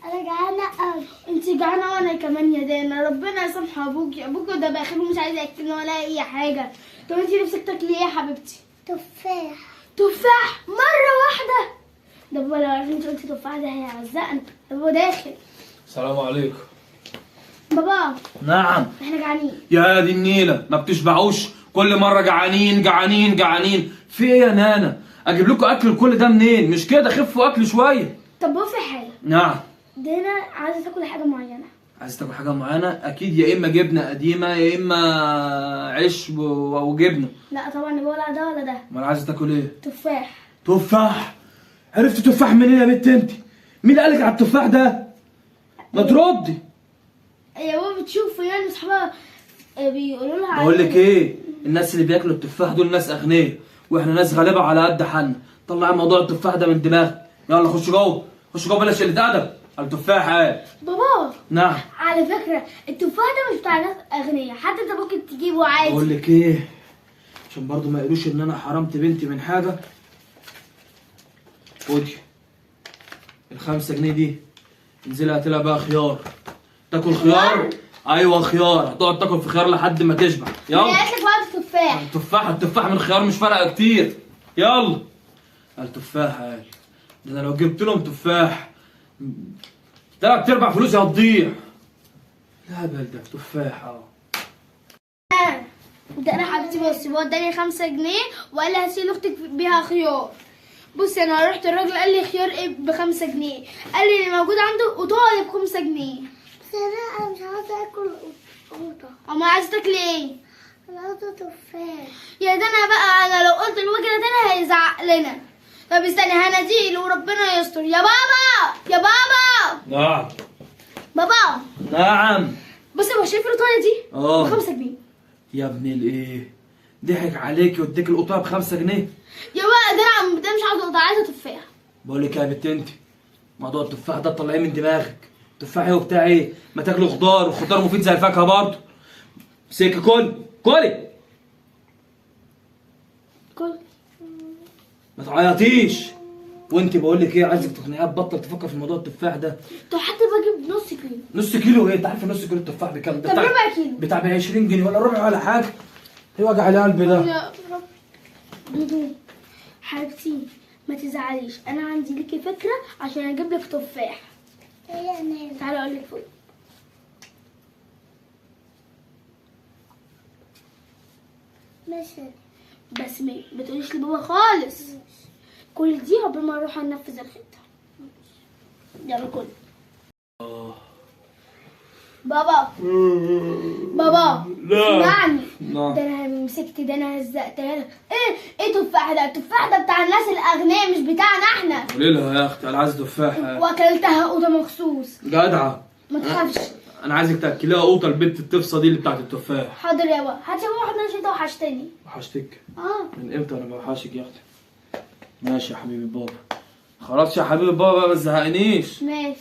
انا جعانة قوي. انت جعانة وانا كمان يا دانا، ربنا يسامح ابوكي، ابوكي ده بخيل ومش عايز ياكلنا ولا اي حاجة. طب انت نفسك تاكلي ايه يا حبيبتي؟ تفاح. تفاح مرة واحدة؟ ده بابا لو عرف انت قلتي تفاح ده هيعزقنا. ده بابا داخل. السلام عليكم. بابا. نعم. احنا جعانين. يا دي النيله، ما بتشبعوش؟ كل مرة جعانين جعانين جعانين، في ايه يا نانا؟ اجيب لكم اكل كل ده منين؟ مش كده، خفوا اكل شوية. طب بابا في حاجة. نعم. دانا عايزه تاكل حاجة معينة. عايزه تاكل حاجة معينة؟ اكيد يا اما جبنه قديمة يا اما عيش وجبنه. لا طبعا ولا ده ولا ده. امال عايزه تاكل ايه؟ تفاح. تفاح؟ عرفت تفاح منين يا بنت انت؟ مين اللي قالك على التفاح ده؟ ما تردي. يا بابا بتشوفوا يعني اصحابها بيقولوا لها. بقول لك ايه، الناس اللي بياكلوا التفاح دول ناس اغنياء، واحنا ناس غلابة على قد حالنا. طلعي موضوع التفاح ده من دماغك. يلا خش جوه، خش جوه، بلاش قلة ادب على التفاح. ايه بابا؟ نعم. على فكرة التفاح ده مش بتاع ناس اغنياء، حتى انت ممكن تجيبه عادي. بقول لك ايه، عشان برضو ما يقولوش ان انا حرمت بنتي من حاجة، خدي ال5 جنيه دي، انزلي هاتي لها بقى خيار. تاكل خيار؟ ايوه خيار، هتقعد تاكل في خيار لحد ما تشبع. يلا. قالت لك بقى تفاح. التفاح، التفاح من الخيار مش فارقه كتير. يلا. التفاح قال، ده انا لو جبت لهم تفاح 3/4 فلوسي هتضيع. لا بل ده تفاح. ده انا حبيبتي بصي، هو اداني 5 جنيه وقال لي هشيل اختك بيها خيار. بصي انا رحت الراجل قال لي خيار ايه ب5 جنيه، قال لي اللي موجود عنده قطايه ب5 جنيه. بس انا مش عاوزه اكل قوطه. امال عايزه تاكلي ايه؟ انا عاوزه تفاح. يا دانا بقى، انا لو قلت لبابا كده دانا هيزعق لنا. طب استني هناديله وربنا يستر. يا بابا، يا بابا. نعم. بابا. نعم. بصي هو شايف القطايه دي؟ ب5 جنيه. يا ابن الايه، ضحك عليكي واديك القطايه ب5 جنيه. يا بابا ده انا مش عاوزه قطايه، عايزه تفاح. بقول لك يا بنت انت، موضوع التفاح ده طلعيه من دماغك. تفاح ايه وبتاع ايه؟ ما تاكلوا خضار، والخضار مفيد زي الفاكهة برضه. امسكي كل، كلي كل، ما تعيطيش. وانت بقول لك ايه، عايزك تقنعيها تبطل تفكر في موضوع التفاح ده. طب حتى بجيب نص كيلو. نص كيلو ايه؟ انت عارفه نص كيلو التفاح بكام؟ طب ربع كيلو. بتاع ب 20 جنيه ولا ربع ولا حاجة. ايه وجع القلب ده؟ يا رب. دودو حبيبتي ما تزعليش، انا عندي ليكي فكرة عشان اجيب لك تفاح. ايه يا نانا؟ تعالي اقول لك. فوق ماشي، بس ما تقوليش لبابا خالص. كل دي قبل ما اروح انفذ الخطة. يلا كل. بابا. بابا. لا. اسمعني. نعم. ده انا مسكت، ده انا هزقتها لك. ايه تفاح ده؟ التفاح ده بتاع الناس الاغنياء مش بتاعنا احنا. قولي لها يا اختي انا عايز تفاح. واكلتها قوطه مخصوص. جدعه. ما تخافش. انا عايزك تاكليها قوطه البنت التفصه دي اللي بتاعت التفاح. حاضر يا بابا. هات يا بابا واحدة عشان انت وحشتني. وحشتك؟ اه. من امتى انا بوحشك يا اختي؟ ماشي يا حبيبي بابا. خلاص يا حبيبي بابا ما تزهقنيش. ماشي.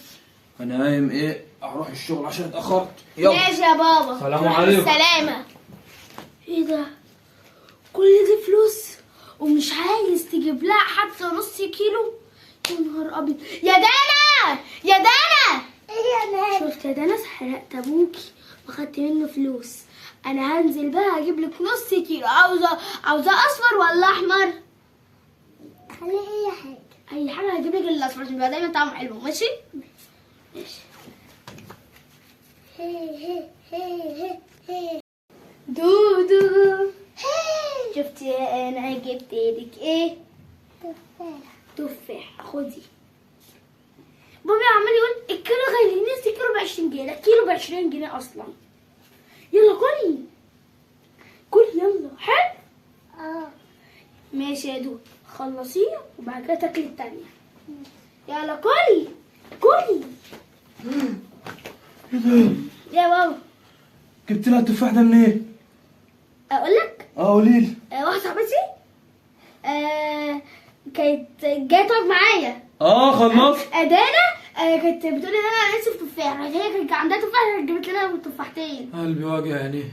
انا قايم ايه اروح الشغل عشان اتاخرت. يلا. ماشي يا بابا. سلام عليكم. سلامة. ايه ده؟ كل دي فلوس ومش عايز تجيب لها حتى نص كيلو؟ يا نهار ابيض. يا دانا، يا دانا. ايه يا نانا؟ شفت يا دانا، سرقت ابوكي واخدت منه فلوس. انا هنزل بقى اجيب لك نص كيلو. عاوزه اصفر ولا احمر؟ خلي اي حاجة. اي حاجة هجيب لك الاصفر عشان يبقى دايما طعمه حلو. ماشي؟ ماشي. هي هي هي هي. دودو شفتي انا جبت لك ايه؟ تفاح. تفاح. خدي. بابي عمال يقول الكيلو غالي، نص كيلو ب20 جنيه، ده كيلو ب20 جنيه اصلا. يلا كلي كلي يلا. حلو؟ اه. ماشي يا دودو، خلصيه وبعد كده تاكلي التانية. يلا كلي كلي. ايه ده؟ يا بابا جبت لها التفاح ده منين؟ اقول لك؟ اه قولي لي. واحدة صاحبتي كانت جاية تقعد معايا. خلصت. دانا كانت بتقول ان انا نفسي في تفاح، هي كانت عندها تفاح جابت لنا تفاحتين. قلبي واجع عينيه.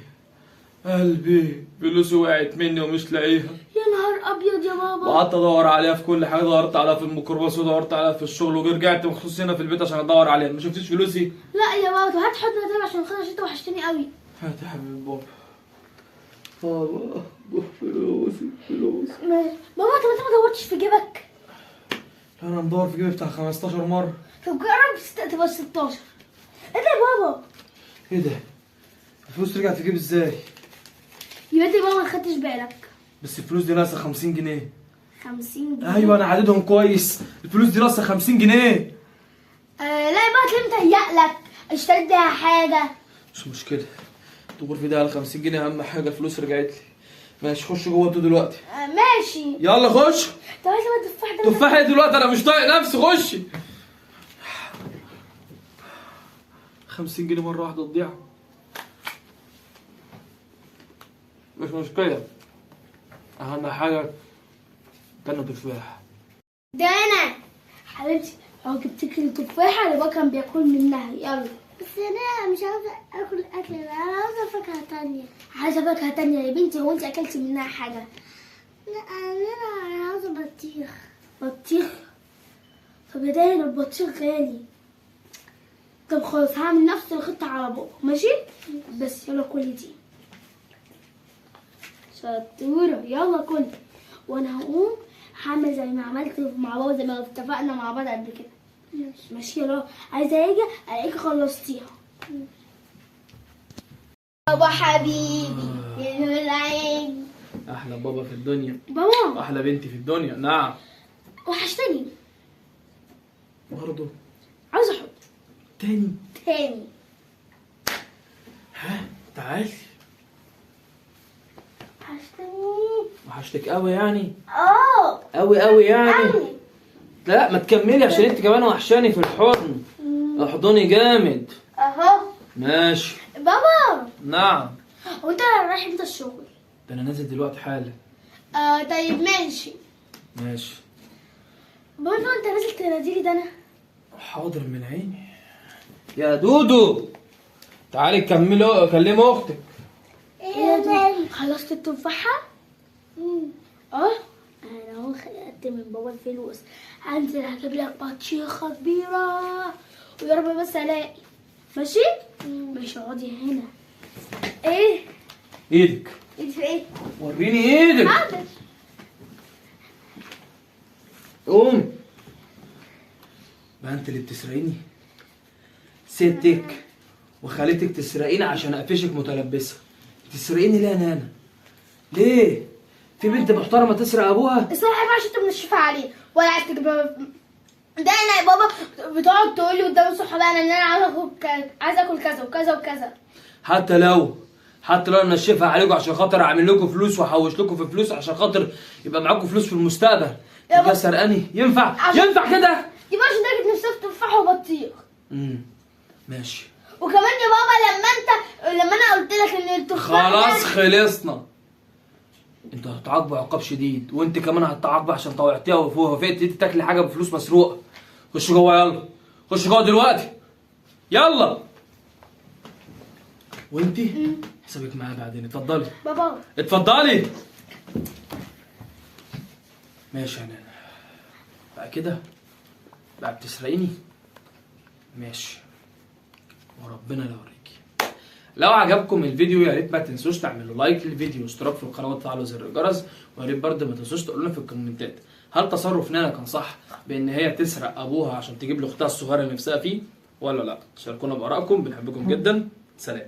قلبي فلوسي وقعت مني ومش لاقيها. يا نهار ابيض يا بابا. وقعدت ادور عليها في كل حاجة، دورت عليها في الميكروباص ودورت عليها في الشغل، ورجعت مخصوص هنا في البيت عشان ادور عليها. ما شفتيش فلوسي؟ لا يا بابا. طب هات حضن طيب عشان خاطر، انت وحشتني قوي. هات يا حبيبي بابا. بابا فلوسي فلوسي. بابا طب انت ما دورتش في جيبك؟ لا انا مدور في جيبي بتاع 15 مرة. طب جرب تبقى 16. ايه ده يا بابا؟ ايه ده؟ الفلوس رجعت في جيبي ازاي؟ يبقى انت يا بابا ما خدتش بالك. بس الفلوس دي ناقصه 50 جنيه. 50 جنيه؟ ايوه انا عددهم كويس، الفلوس دي ناقصه 50 جنيه. لا يا بابا تلاقيه متهيألك، اشتريت بيها حاجة. مش مشكلة، تغور في ده على 50 جنيه، اهم حاجة الفلوس رجعت لي. ماشي خش جوه انتوا دلوقتي. ماشي يلا خش. طب عايزه بقى التفاح ده. تفاح ايه دلوقتي؟ انا مش طايق نفسي. خشي. 50 جنيه مرة واحدة تضيع؟ مش مشكلة، أهم حاجة كانوا تفاح. ده أنا حبيبتي أهو جبت لك التفاحة اللي بابا كان بياكل منها. يلا. بس أنا مش عاوزة آكل أكل، أنا عاوزة فاكهة تانية. عايزة فاكهة تانية يا بنتي؟ هو أنت أكلتي منها حاجة؟ لا أنا عاوزة بطيخ. بطيخ؟ طب يا داير البطيخ غالي. طب خلاص هعمل نفس الخطة على بابا، ماشي؟ بس يلا كلي دي. شطورة، يلا كل. وانا هقوم هعمل زي ما عملت مع بابا، زي ما اتفقنا مع بعض قبل كده. ماشي يلا. عايزة اجي الاقيكي خلصتيها. بابا حبيبي يا نور العين. احلى بابا في الدنيا. بابا. احلى بنتي في الدنيا. نعم. وحشتني برضه. عاوزة احط تاني تاني. ها تعالي. وحشتني. وحشتك قوي يعني؟ اه قوي قوي يعني؟ قوي. لا ما تكملي عشان انت كمان وحشاني في الحضن. احضني جامد. اهو ماشي. بابا. نعم. هو انت رايح امتى الشغل؟ ده انا نازل دلوقتي حالا. طيب ماشي. ماشي. بابا انت نازل تناديلي ده انا؟ حاضر من عيني. يا دودو تعالي كملي كلمي اختك. ايه يا دودو؟ خلصت التفاحة؟ اه انا اهو خدت من بابا الفلوس، هنزل هجيب لك بطيخة كبيرة ويا رب بس الاقي. ماشي؟ ماشي اقعدي هنا. ايه؟ ايدك. ايدك في ايه؟ وريني ايدك. حاضر. قوم. بقى انت اللي بتسرقيني؟ ستك وخالتك تسرقيني عشان اقفشك متلبسه. تسرقيني ليه يا نانا؟ ليه؟ في بنت محترمه تسرق ابوها؟ الصراحة بقى عشان انت منشفة عليه ولا عايز تجيب ده. انا يا بابا بتقعد تقول لي قدام صحابي انا ان انا عايز اكل كذا وكذا وكذا. حتى لو انا منشفها عليكم عشان خاطر اعمل لكم فلوس واحوش لكم في فلوس عشان خاطر يبقى معاكم فلوس في المستقبل. يا سرقاني ينفع؟ ينفع كده؟ يبقى عشان درجة نفسها في تفاح وبطيخ. ماشي. وكمان يا بابا لما انا قلت لك ان التفاح خلاص خلصنا. انتوا هتعاقبوا عقاب شديد، وانت كمان هتعاقبي عشان طوعتيها ووافقتي انت تاكلي حاجة بفلوس مسروقه. خش جوه يلا، خش جوه دلوقتي يلا. وانت حسابك معايا بعدين. اتفضلي بابا. اتفضلي. ماشي يا نانا. بقى كده بقى بتسرقيني؟ ماشي وربنا لا يوريكي. لو عجبكم الفيديو يا ريت ما تنسوش تعملوا like للفيديو واشتراك في القناة وتفعلوا زر الجرس، ويا ريت برده ما تنسوش تقولوا لنا في الكومنتات هل تصرف نانا كان صح بان هي تسرق ابوها عشان تجيب لاختها الصغيرة اللي نفسها فيه ولا لا؟ شاركونا بارائكم، بنحبكم جدا. سلام.